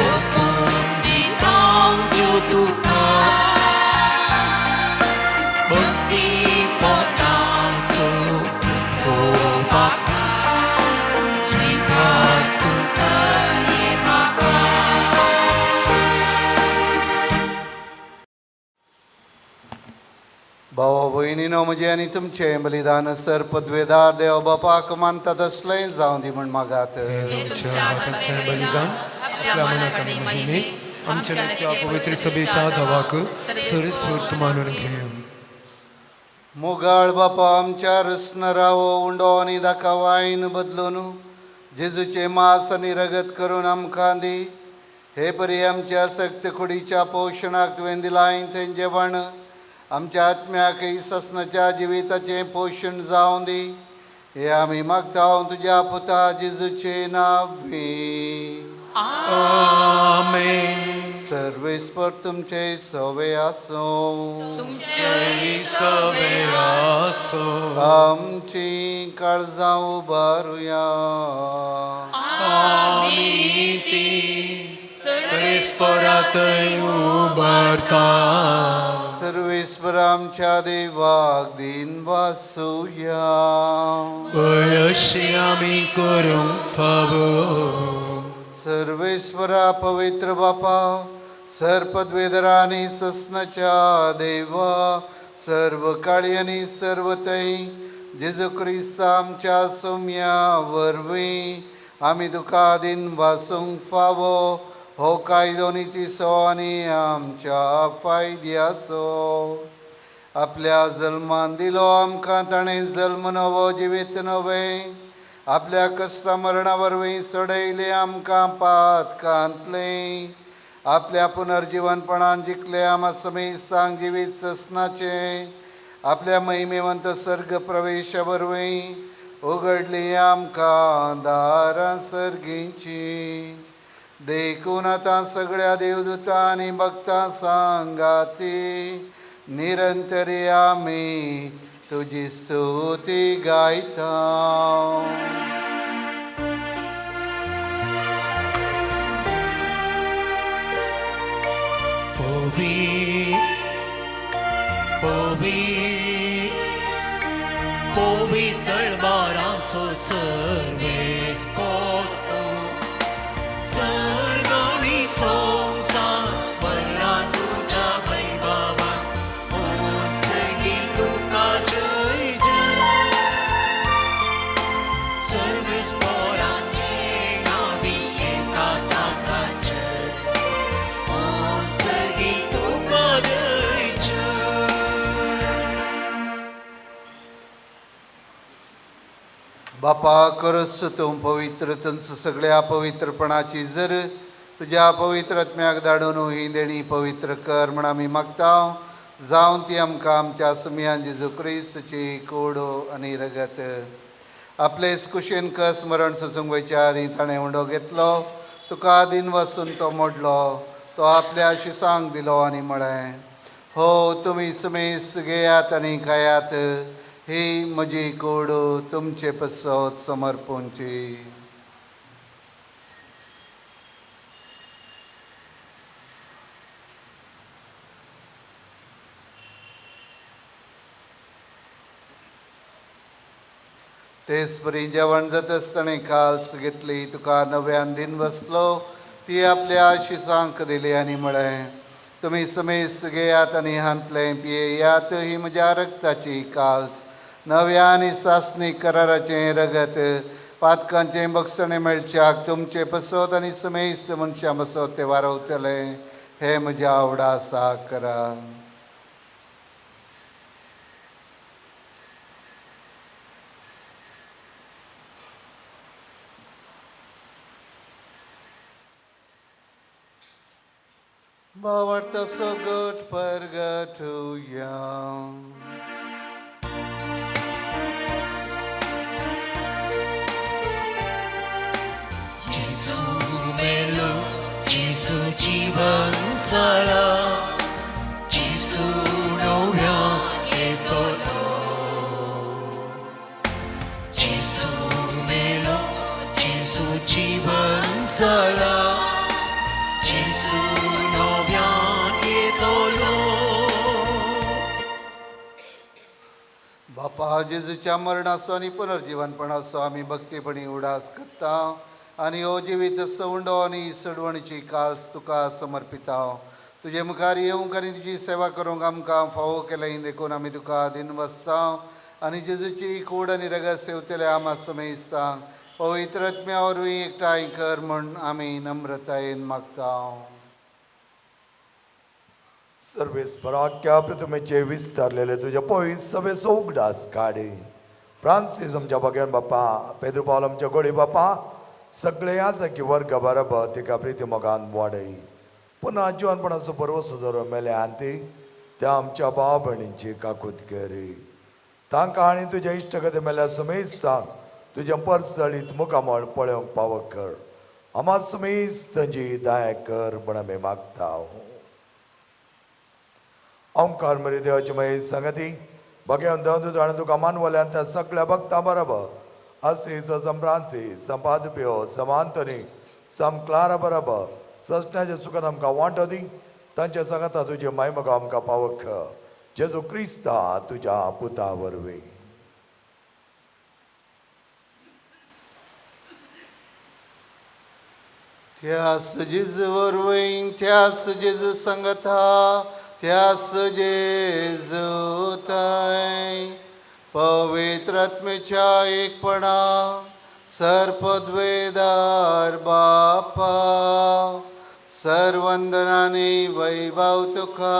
ओपून दिता ज्यो तुका, भक्ती पोटासो ओ बापा, स्वीकार तूं कर ये बापा. भावा भयणीनो, म्हजें आनी तुमचें बलिदान सर पदवेदार देव बापाक मानता तसलें जावं दी म्हण मागात. तुमच्या हातांतलें बलिदान आपल्या मनाक आनी महिमेक, आमच्या नित्या पवित्र सभेच्या धवाक सरस्फूर्त मानून घेवं. मोगाळ बापा, आमच्या रसनरावो उंडो आनी दाका वायन बदलून जेजूचें मांस आनी रगत करून आमकां दी. हे परी आमच्या सक्त कुडीच्या पोशणाक तुवें दिलाय तें जेवण आमच्या आत्म्याकय ससनाच्या जिविताचें पोशण जावं दी. हे आमी मागता तुज्या पुता जेजूचे नांवी. आमेन. सर्वेस्पर तुमचे सवे आसूं. तुमचेय सवे आसो. आमची काळजां उबारुया. आमी ती सर्वेस्परातय उबारता. सर्वेस्पर आमच्या देवाक दिन वासुया. अशी आमी करूंक फावो. सर्वेश्वरा, पवित्र बापा, सर्पद्वेदरानी ससनाच्या देवा, सर्व काळी आनी सर्व थंय जेजू क्रिस्त आमच्या सोम्या वरवीं आमी तुका दिन वासूंक फावो हो कायदो नितीचो आनी आमच्या फायद्याचो. आपल्या जल्मान दिलो आमकां ताणें जल्म नवो जिवीत नवें, आपल्या कश्टा मरणा वरवीं सोडयलें आमकां पातकांतलें, आपल्या पुनर्जिवनपणान जिखले आमा समेस्तांक जिवीत ससनाचें, आपल्या महिमेवंत सर्ग प्रवेशा वरवीं उगडली आमकां दारां सर्गींची. देखून आतां सगळ्या देवदूतां आनी भक्तां सांगाती निरंतरी आमी तुजी स्तुती गायता. पवी पवी पवित्र बारांचो सर्वेस पोतो, सर्ग आनी संवसार भरला तुज्या वैभवान. सगी तुका जय जय, सर्वेस्पराचे नांवी एका ताका जय, सगी तुका जय जय. बापा, करस तूं पवित्र तुमचं सगळ्या पवित्रपणाची जर तुज्या पवित्र आत्म्याक धाडून ही देणी पवित्र कर म्हण आमी मागता, जावन ती आमकां आमच्या सुमयान जेजू क्रिस्तची कोडो आनी रगत. आपलेच कुशीन कस मरण सोसूंक वयच्या आदीं ताणें उंडो घेतलो, तुका दिन वसून तो मोडलो, तो आपल्या शिसांक दिलो आनी म्हळें, हो तुमी समेस घेयात आनी खायात, ही म्हजी कूड तुमचे पसत समर्पूंची. तेच परी जेवण जातासतना ताणें काल्स घेतली, तुका नव्यान दिन बसलो, ती आपल्या शिसांक दिली आनी म्हळें, तुमी समेस घेयात आनी हांतलें पियेयात, ही म्हज्या रक्ताची काल्स, नव्या आनी सासणी कराराचें रगत. पातकांचें बक्षणें मेळच्याक तुमचे पसत आनी समेस्त मनशां बसत ते वारवतले हे म्हज्या आवडा आसा करा. भावार्थ सगट परगटुया. जेजू मेलो, जेजू जीवन जाला, जेजू नव्यान येतलो. जेजू मेलो, जेजू जीवन जाला, जेजू नव्यान येतलो. बापा, जेजूच्या मरणाचो आनी पुनर्जीवनपणाचो आमी भक्तीपणी उडास करता आनी हो जिवीत सवंडो आनी सडवणीची काल्स तुका समर्पिता. तुजे मुखार येवंक आनी तुजी सेवा करूंक आमकां फावो केलें देखून आमी तुका दिन बसता आनी जेजूची कूड आनी रगत सेवतले आमा समेस्तांक पवित्र आत्म्या वरवीं एकठांय कर म्हूण आमी नम्रतायेन मागता. सर्वेस्पराख्या प्रतिमेचे विस्तारलेले तुज्या पयस सवेचो उगडास काडी. फ्रांसीस आमच्या भगेन बापा, पेद्रू पावल आमच्या गोळी बापा, सगळे आसा वर्ग बरोबर तिका प्रिती मोगान वाडय. पुन्हा जिवनपणाचो परवसो धरून मेल्या आनी त्या आमच्या भाव भयणींची काकूत करी. तांकां आनी तुज्या इश्टगती मेल्या समेस्तांक तुज्या परसळीत मुखामळ पळोवंक पावक कर. आमा समेस्तांची दया कर म्हण आमी मागता. ओंकार मरी देवाची मागीर संगती भगेवन देव तुझं आनी तुका मानवल्यान त्या सगळ्या भक्तां बरोबर असीस सम फ्रांसीस सम पाद्रपियो सम आंतोनी सम क्लारा बरोबर ससण्याच्या सुखान आमकां वांटो दी. तांच्या सांगाता तुजे मायमोगा आमकां पावक जेजू क्रिस्ता तुज्या पुता वरवीं. त्यास जेजू वरवीं, त्यास जेजू संगता, त्यास जेजू थंय पवित्र आत्म्याच्या एकपणा सर्पद्वेदार बापा सर्वंदनाने वैभव तुका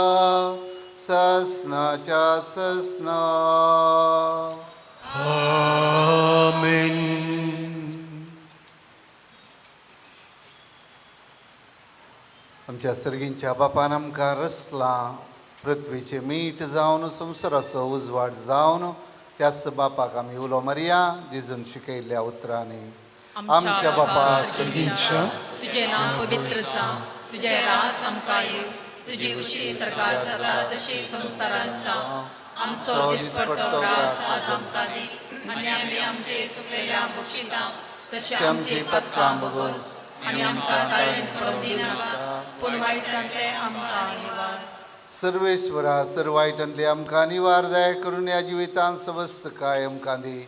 ससनाच्या ससना. आमेन. आमच्या सर्गींच्या बापान आमकां रचलां पृथ्वीचें मीठ जावन संवसाराचो उजवाड जावन त्याच बापाक आमी उलो मारया जेजून शिकयल्ल्या उतरांनी. आमच्या बापा सर्गींच्या, तुजें नांव पवित्र जावं, तुजें राज आमकां येवं, तुजी उशी सरकार जाता तशी संवसारांत जावं. आमचो दिसपडतो ग्रास आज आमकां दी आनी आमी आमचे चुकलेल्या बक्षिता तशें आमची पदकां भोगोस आनी आमकां ताळेन पडोवंक दिनाका, पूण वायटांतलें आमकां निवार. सर्वेश्वरा सर्व वायटांतले आमकां निवार दया करून ह्या जिवितांत समस्त काय आमकां दी.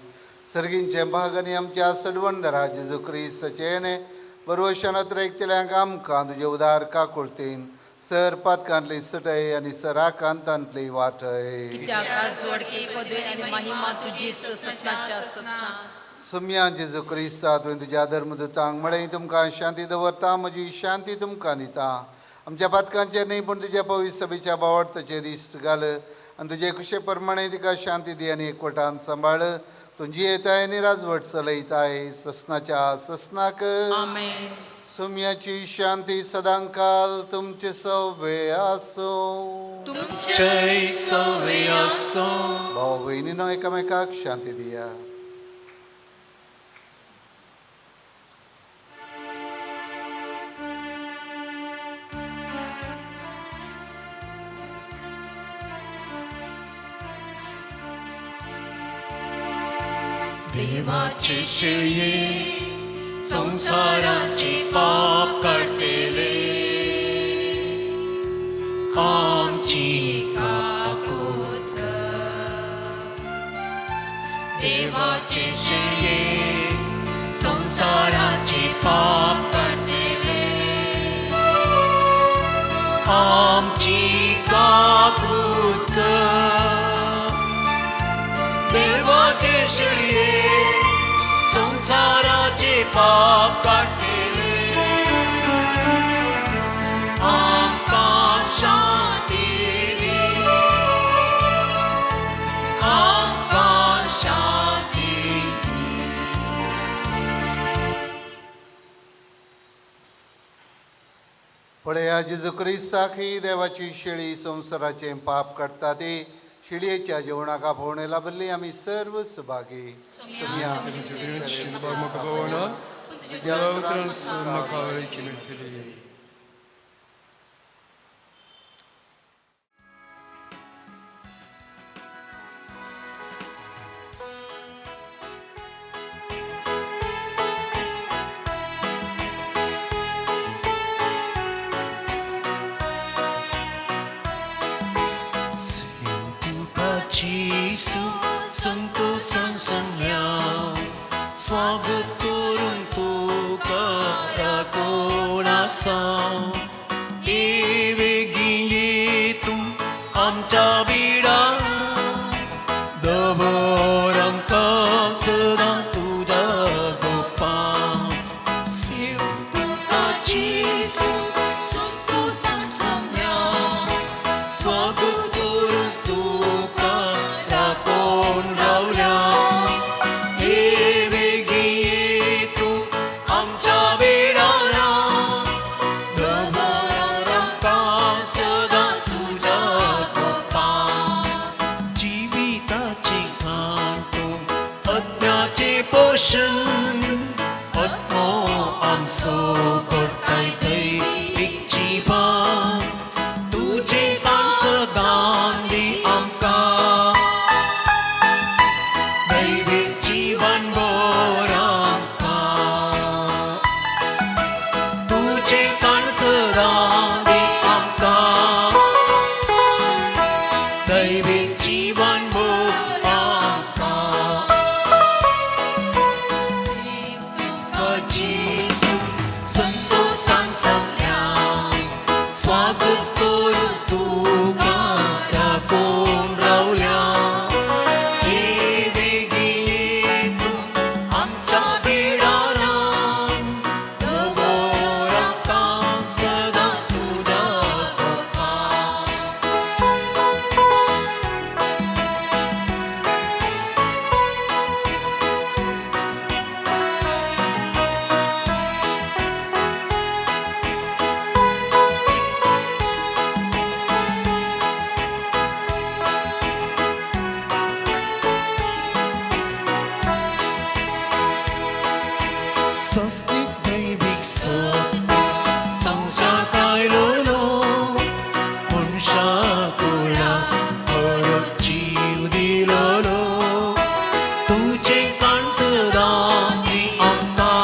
सर्गींचे भाग आनी आमच्या सडवणदारा जेजू क्रिस्ताचें बरोवशान एकतल्यांक आमकां तुजे उदार काकुळतीन सर पातकांतली सुटय आनी सर आकांतांतली वाटय. कित्याक राजवडकी पदवी आनी महिमा तुजी ससनाच्या ससना. सुम्या जेजू क्रिस्ता तुवें तुज्या धर्मदूतांक म्हळें तुमकां शांती दवरता, म्हजी शांती तुमकां दिता. आमच्या पातकांचेर न्ही पूण तुज्या पवित्र सभेच्या बावडताचेर दिश्ट घाल आनी तुजे कुशे प्रमाणे तिका शांती दी आनी एकवटान सांबाळ. तुजी येताय आनी राजवट चलयताय ससनाच्या ससनाक. आमेन. सुम्याची शांती सदांकाल तुमचे सवे आसूं. तुमचेय सवे आसूं. भाव भयणीनो एकामेकाक शांती दिया. देवाचे शेळये संसाराचे पाप काडटेले आमची काकूत कर. देवाचे शेळये संसाराचे पाप काडटेले आमची काकूत कर. देवाचे शेळये संवसाराचे पाप काडटले आमकां शांती दी आमकां शांती दी. पळया जेजू क्रिस्ताक ही देवाची शेळी संवसाराचें पाप काडटा ती शेळयेच्या जेवणाक आपोवणें लाबिल्ली आमी सर्व सुभागी. सोम्या, म्हाका पावना तुज्या उतरान म्हाका वळखी मेळटली. तुका जेसू संतोषान सांगल्या स्वागत करून तुका राखून आसा. ये बेगीन ये तूं आमच्या बिडार दवर आमकां सदां तुज्या गोपां. तुका जेसू संतोषान सांगल्या स्वागत करून तुका राखून रावल्या. ये बेगीन ये तूं आमच्या बेडारा दवर आमकां सदां तुज्या गोपां. जिविताचें खाण तूं आत्म्याचें पोशण आत्मो आमचो करताय दैवीक जिवन तुजें ताण सदां दी आमकां दैवीक जिवन बर आमकां तुजें ताण सदां दी आमकां दैवीक जिवन बर आमकां. तुका जेसू संतोषान सांगल्या स्वागत करून तुका राखून रावल्या. ये बेगीन ये तूं आमच्या बिडारान दवर आमकां सदां तुज्या गोपां. सस्तीक दैवीक सत्य संवसारांत आयलोलो मनशा कुळा परत जीव दिलोलो तुजें काण सदां दी आमकां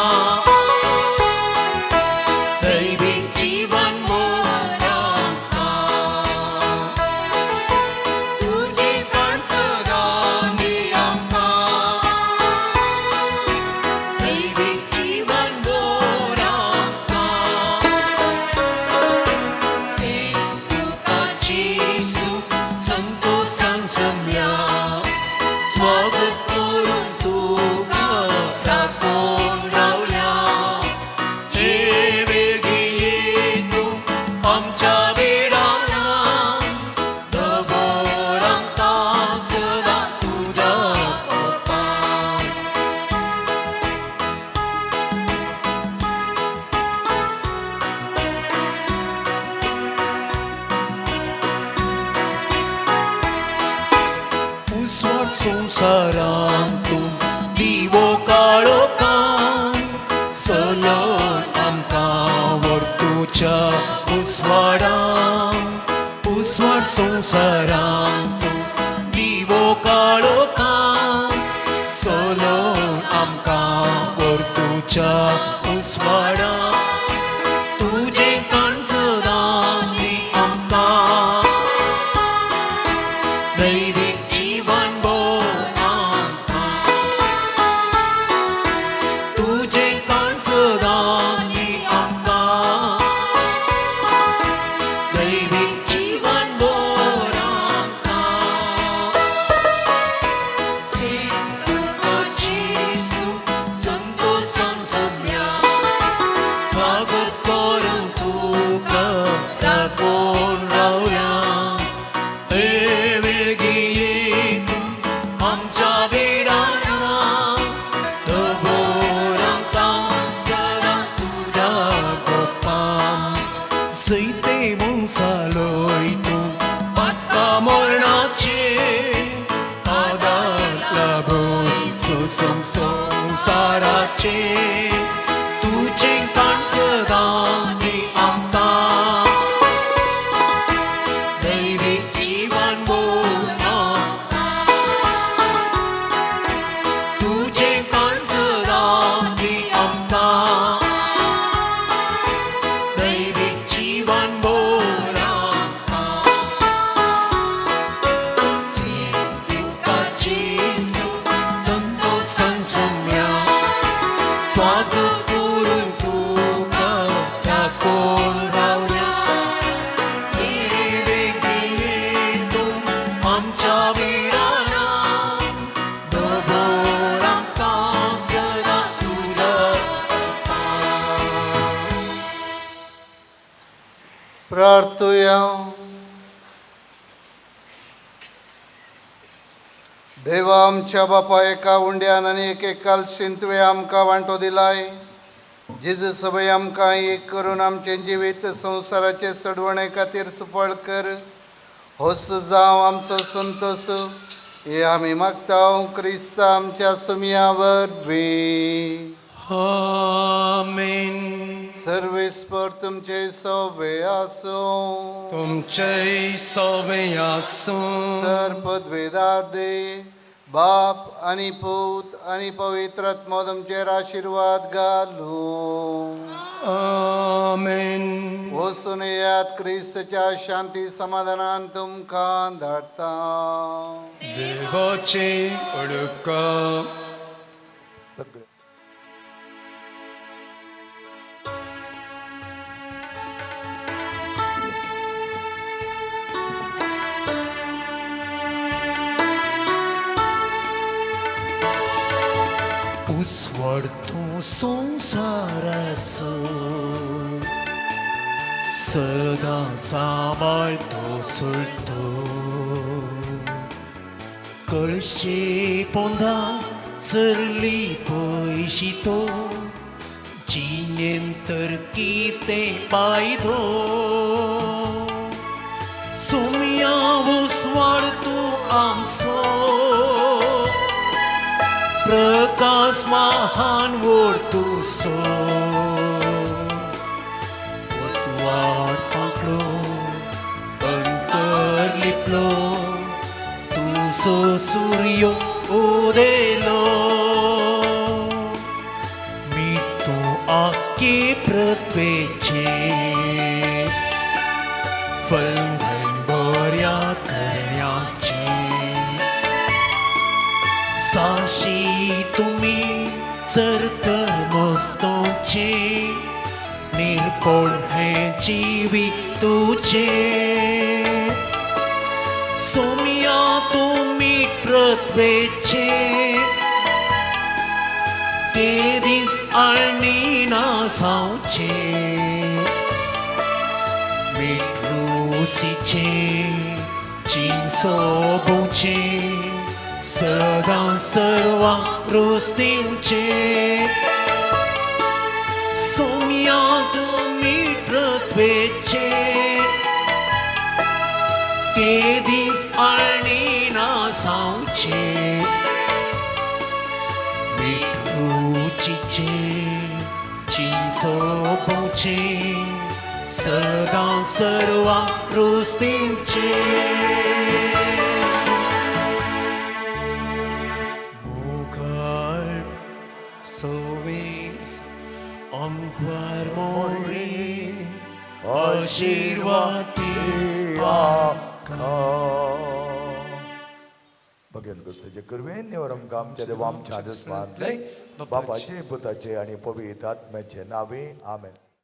दैवीक जिवन मोर आमकां तुजें काण सदां दी आमकां दैवीक जिवन मोर आमकां. तुका जेसू संतोषान सांगल्या स्वागत करून तुका राखून रावल्या. ये बेगीन ये तूं आमच्या बिडारान दवर आमकां सदां तुज्या गोपां. उजवाड संवसारांत तूं दिवो काळोखान सलन आमकां व्हरतुच्या उजवाडान. उजवाड संवसारांत तूं दिवो काळोखान सलन आमकां व्हरतुच्या उजवाडान तुजें काण सदां दी आमकां दैवीक जिवन बोर आमकां तुजें काण सदां दी आमकां दैवीक जिवन बोर आमकां. तुका जेसू सैते वंसालोय तूं पातका मरणाचे आदार लाभोय सोसूंक संवसाराचे तुजें काण सदांच दी आमकां दैवीक जीवन बोल तुजें काण सदांच दी आमकां दैवीक जीवन बोल तुका जेजू संतोषान सोम्या स्वागत करून तुका राखून रावया ये बेगीन तूं आमच्या बिडारा दवर आमकां सदांच तुज्या प्रार्थुया. देवा आमच्या बापा, एका उंड्यान आनी एक एक कालशीन तुवें आमकां वांटो दिलाय. जेजू सभय आमकां एक करून आमचें जिवीत संवसाराचे चडवणे खातीर सुफळ कर. होस जावं आमचो संतोस, हे आमी मागता क्रिस्ता आमच्या सुमया वरवीं. आमेन. सर्वेस्पर तुमचे सोबे आसूं. तुमचे सोबे आसूं. सर पदवेदार दे बाप आनी पूत आनी पवित्र आत्मो तुमचेर आशिर्वाद घालूं. आमेन. वचून येयात, क्रिस्तच्या शांती समाधानान तुमकां धाडटा. देवाचे उपकार. सगळे उजवाड तूं संवसाराचो सदां सांबाळतो सुलतो कळशे पोंदा सरली पयशी तो जिणेन तर कितें फायदो सोम्या उजवाड तूं आमचो प्रकाश महान वोड तुसो उजवाड पांकलो अंतर लिपलो तुजो सूर्य उदेलो मिटू आखे पृथ्वेचे फलघन बऱ्या करण्याचे साशी तुमी सर्प मस्तोचे निर्पोळ हे जीवी तुझे सोमिया तुमी पृथ्वेचे ते दीस आनी ना सावचे मिट्रुसीचे चिंचोबोचे सदां सर्वां रोस दिवचे सोम्या तुमी पृथ्वेचे ते दीस आनी ना सावचे मिठूचीचे चिंचोबोचे सदां सर्वां रोस दिवचे मोगाळ सोवेस अंगवार मोरे आशीर्वादी. बघेन कसं करवेन नेवर आमकां आमच्या देवा आमच्या आदस्मांतले बापाचे पुताचे आणि पवित्र आत्म्याचे नावे. आमेन.